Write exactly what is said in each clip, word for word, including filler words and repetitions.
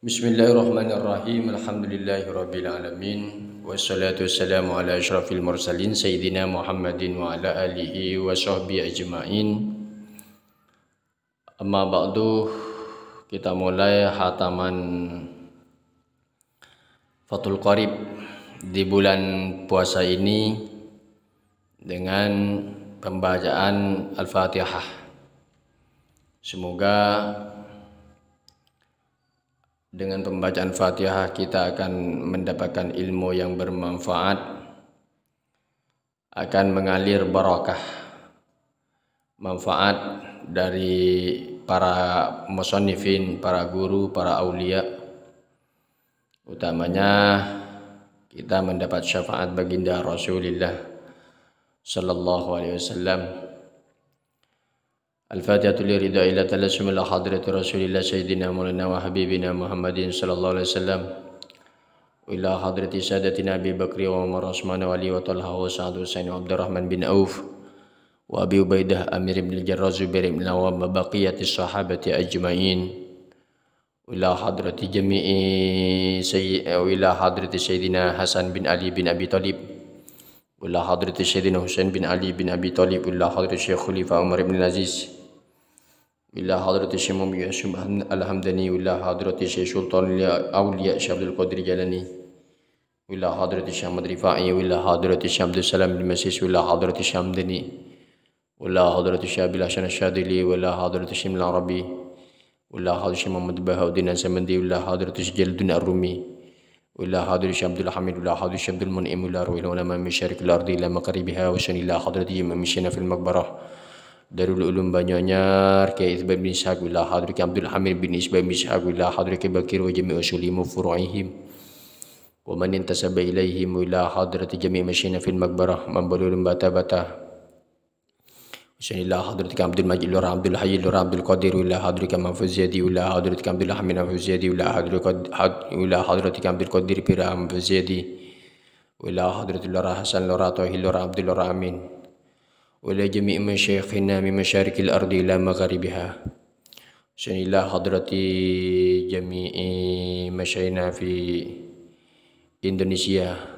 Bismillahirrahmanirrahim. Alhamdulillahirabbil alamin. Wassalatu wassalamu ala asyrafil mursalin sayyidina Muhammadin wa ala alihi wa sahbihi ajma'in. Amma ba'du, kita mulai hataman Fathul Qarib di bulan puasa ini dengan pembacaan Al-Fatihah. Semoga dengan pembacaan Fatihah kita akan mendapatkan ilmu yang bermanfaat, akan mengalir barakah, manfaat dari para musannifin, para guru, para aulia. Utamanya kita mendapat syafaat baginda Rasulillah sallallahu alaihi wasallam. Al-Fatihatu li ridha ila talasum ila hadrati Rasulillah Sayyidina Maulana wa Habibina Muhammadin sallallahu alaihi wasallam. Wa ila hadrati sadatina Abi Bakri wa Umar Usman wa Ali wa Talha wa Sa'ad wa Sa'id wa Abdurrahman bin Auf wa Abi Ubaidah Amir bin Jarrah Zubair bin Awam wa baqiyati sahabati ajma'in. Wa ila hadrati jami'i sayyi-, wa ila hadrati Sayyidina Hasan bin Ali bin Abi Thalib. Wa ila hadrati Sayyidina Husain bin Ali bin Abi Thalib. Wa ila hadrati Syekh Khalifah Umar bin Aziz. Wa ila hadrati Syekh Muhammad Yusuf Al-Hamdani. Wa ila hadrati Syekh Sultan Aulia Syekh Abdul Qadir Jailani. Wa ila hadrati Syekh Ahmad Rifai. Wa ila hadrati Syekh Abdul Salam bin Masis. Wa ila hadrati Syekh Hamdani. Wa ila hadrati Syekh Abil Hasan Asyadzili. Wa ila hadrati Syekh Ibnul Arabi. Wa ila hadrati Syekh Muhammad Bahauddin As-Samandi. Wa ila hadrati Syekh Jalaluddin Ar-Rumi. Wa ila hadrati Syekh Abdul Hamid. Wa ila hadrati Syekh Abdul Mun'im. Wa ila ruhil ulama min syariqil ardi ila magharibiha. Wa salli ila hadrati jami'i masyayikh fil maqbarah Darul Ulum Banyuanyar, Kiai Isbah bin Ishaq. Wa ila hadrati Abdul Hamid bin Isbah bin Ishaq. Wa ila hadrati Bakir wa jami'i usulihim wa furu'ihim. Wa man intasaba ilaihim. Wa ila hadrati jami'i masyayikh fil maqbarah Mambalulum Bata-Bata. Wa salli ila hadratika Abdul Majid Lora Abdul Hayy Lora Abdul Qadir, wa ila hadratika Mahfuz Ziyadi, wa ila hadratika Abdul Hamid Mahfuz Ziyadi, wa ila hadratika Qad-, had-, wa ila hadratika Abdul Qadir Pira Mahfuz Ziyadi, wa ila hadratil Lora Hasan Lora Tohil Lora Abdul Lora Amin, wa ila jami'i masyayikhina min masyariqil ardi ila magharibiha. Wa salli ila hadrati jami'i masyayikhina fi Indonesia.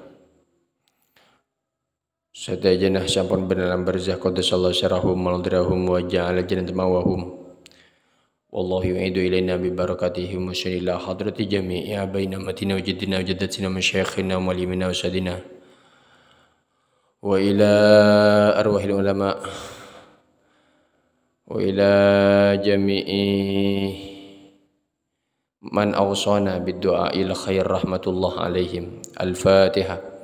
Sadhâjâna sampun bân alam barzakh, qaddasallahu sirrahum wa nadrahum wa ja'ala jannata ma'wahum. Wallahu yu'idu ilaina bi barakatihim wa salli ila hadrati jami'i abaina ummatina wa jaddina wa jaddatina wa masyayikhina wa muallimina wa ustadzina. Wa ila arwahil ulama. Wa ila jami'i man awsana bid du'a ila khair rahmatullah alaihim. Al-Fatihah.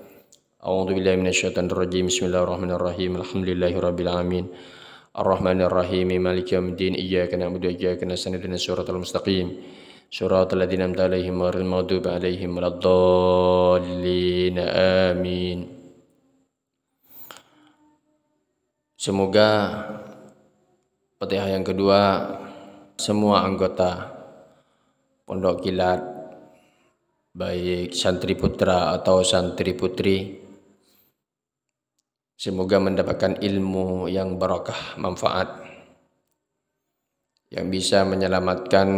A'udzu billahi minasy syaithanir rajim. Bismillahirrahmanirrahim. Alhamdulillahi rabbil alamin. Arrahmanir rahim. Maliki yaumiddin. Iyyaka na'budu wa iyyaka nasta'in. Ihdinas siratal mustaqim. Siratal ladzina an'amta alaihim ghairil maghdubi alaihim waladdallin. Amin. Semoga Fatihah yang kedua, semua anggota Pondok Kilat, baik santri putra atau santri putri, semoga mendapatkan ilmu yang barakah, manfaat, yang bisa menyelamatkan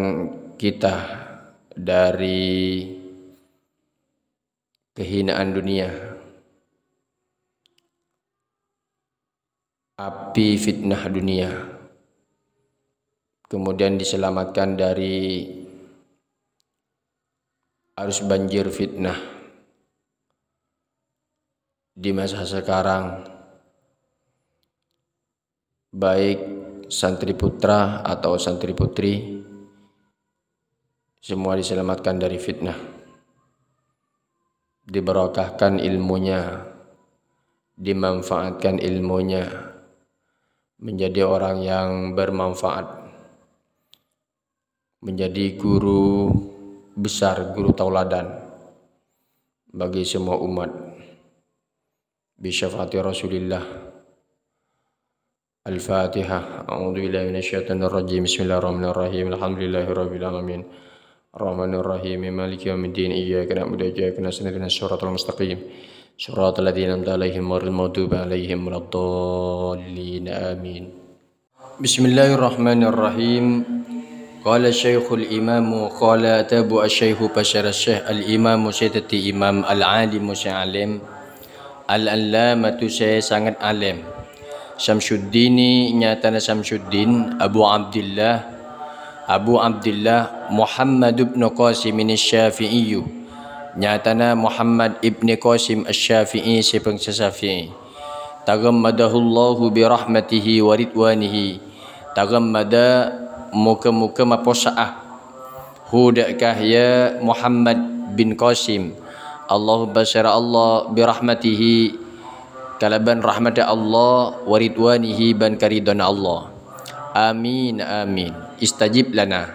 kita dari kehinaan dunia, api fitnah dunia, kemudian diselamatkan dari arus banjir fitnah di masa sekarang, baik santri putra atau santri putri, semua diselamatkan dari fitnah. Diberkahkan ilmunya, dimanfaatkan ilmunya, menjadi orang yang bermanfaat, menjadi guru besar, guru tauladan bagi semua umat. Bi syafaati Rasulillah. Al-Fatihah. A'udzu billahi minasy syaithanir rajim. Bismillahirrahmanirrahim. Alhamdulillahi rabbil alamin. Arrahmanir rahim. Maliki yaumiddin. Iyyaka na'budu wa iyyaka nasta'in. Ihdinas siratal mustaqim. Siratal ladzina an'amta alaihim ghairil maghdubi alaihim waladdallin. Amin. Bismillahirrahmanirrahim. Qala Syaikhul Imamu, qala tabu Asy-Syaikhu, pasèra Syekh Al-Imamu sè dhâddhi imam, Al-Alimu sè alim, Al-Allamatu sè sanget alim. Syamsuddini nyatana Syamsuddin, Abu Abdillah, Abu Abdillah Muhammad ibnu Qasim Asy-Syafi'iyyu, nyatana Muhammad ibni Qasim Asy-Syafi'i sè bângsa Syafi'i. Taghammadahullahu bi rahmatihi wa ridwanihi. Taghammada, moghâ-moghâ maposa'a. Hu, dâ' ka, ya Muhammad bin Qasim. Allahumma sèra Allah bi rahmatihi, kalabân rahmadhâ Allah, wa ridwanihi, bân karidhâna Allah. Amin, amin. Istajib lana.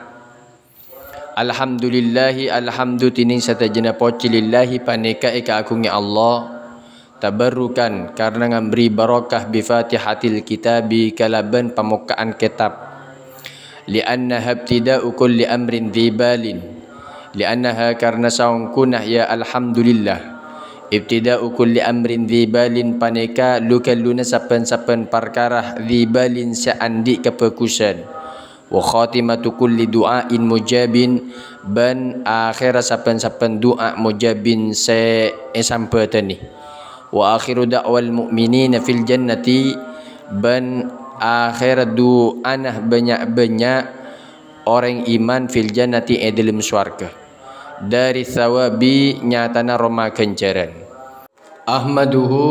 Alhamdulillahi, alhamdu dhinèng sadhâjâna pojhi lillahi panèka èkaaghungè Allah, tabarrukan karna ngambri barokah bi Fatihatil Kitabi kalabân pamokka'an kètab. Li'annaha ibtida'u kulli amrin dzi balin. Li'annaha karna saongghuna ya alhamdulillah. Ibtida'u kulli amrin dzi balin panèka lu-ghâlluna sabbhân-sabbhân parkara dzi balin sè andi' kabhâghusân. Wa khatimatu kulli du'ain mujabin, bân akhèrra sabbhân-sabbhân du'a mujabin sè èsambhâdhâni. Wa akhiru da'wal mu'minina fil jannati, bân akhèrra du'ana bânnya'-bânnya' orèng iman fil jannati è dhâlem sowarghâ. Dari tsawabi nyatana roma ghânjhârân. Ahmaduhu,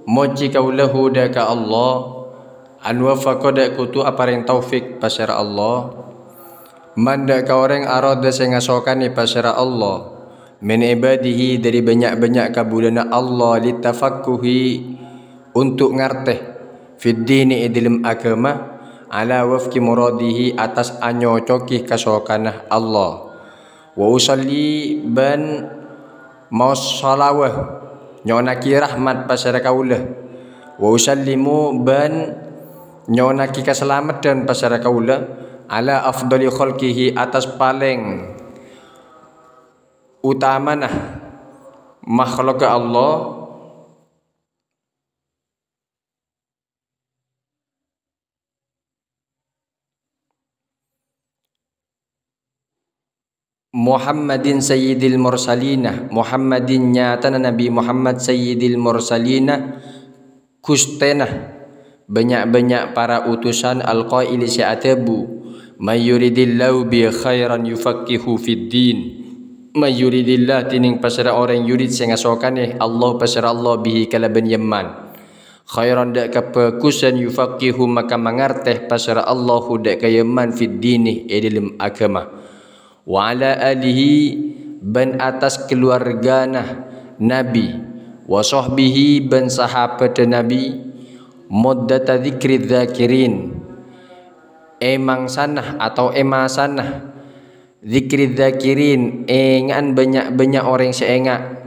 mojhi kaulâ hu dâ' ka Allah, an waffaqa dâ' kodhu aparèng taufik pasèra Allah, man dâ' ka orèng aroda sè ngasokanè pasèra Allah, min ibadihi dâri bânnya'-bânnya' kabulâna Allah, litafaqquhi, ontok ngartè, fid dini è dhâlem aghâma, ala wafqi muradihi attas anyocoki kasokanna Allah. Wa usalli bân maos shalawat, nyo'onnaghi rahmat pasèra kaulâ. Wa usallimu bân nyo'onnaghi kasalameddhân pasèra kaulâ, ala afdhali khalqihi attas palèng utamana makhlukka Allah, Muhammadin sayyidil mursalina, Muhammadin nyatana Nabi Muhammad sayyidil mursalina, ghustèna bânnya'-bânnya' para utusan, al-qaili sè adhâbu, "May yuridillahu bihi khairan yufaqqihhu fid din." "May yuridillah," dhinèng pasèra orèng yurid sè ngasokanè Allah, pasèra Allah bihi kalabân yemman. Khairan dâ' kabhâghusân yufaqqihhu maka mangartè pasèra Allahu dâ' ka yemman fid dini è dhâlem aghâma. Wa ala alihi bân attas kaluwargana Nabi, wa sahbihi bân sahabhâddhâ Nabi, muddata dzikri dzakirin, è mangsana atau è masana dzikri dzakirin, ènga'an bânnya'-bânnya' orèng sè enga'.